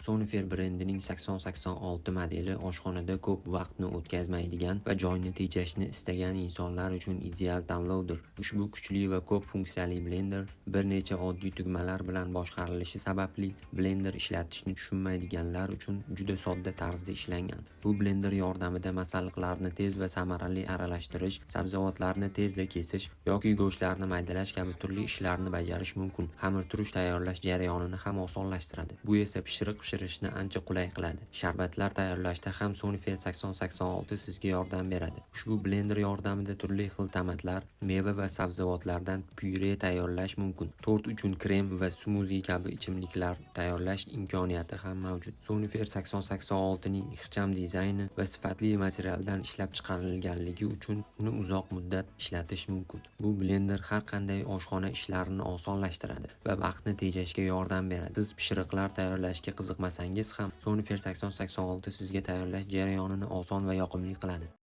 Sonifer brendining 8086 modeli oshxonada ko'p vaqtni o'tkazmaydigan va joyni tejashni istagan insonlar uchun ideal tanlovdir. Ushbu kuchli va ko'p funksiyali blender bir necha oddiy tugmalar bilan boshqarilishi sababli blender ishlatishni tushunmaydiganlar uchun juda sodda tarzda ishlangan. Bu blender yordamida masalliqlarni tez va samarali aralashtirish, sabzavotlarni tezda kesish yoki go'shtlarni maydalash kabi turli ishlarni bajarish mumkin. Xamirturush tayyorlash jarayonini ham osonlashtiradi. Bu esa pishiriq pishirishni ancha qulay qiladi. Sharbatlar tayyorlashda ham Sonifer 8086 sizga yordam beradi. Ushbu blender yordamida turli xil tomatlar, meva va sabzavotlardan pyure tayyorlash mumkin. Tort uchun krem va smuzi kabi ichimliklar tayyorlash imkoniyati ham mavjud. Sonifer 8086 ning ixcham dizayni va sifatli materialdan ishlab chiqarilganligi uchun uni uzoq muddat ishlatish mumkin. Bu blender har qanday oshxona ishlarini osonlashtiradi va vaqtni tejashga yordam beradi. Siz pishiriqlar tayyorlashga qiziqmasangiz ham, Sonifer 8086 sizga tayyorlash jarayonini oson va yoqimli qiladi.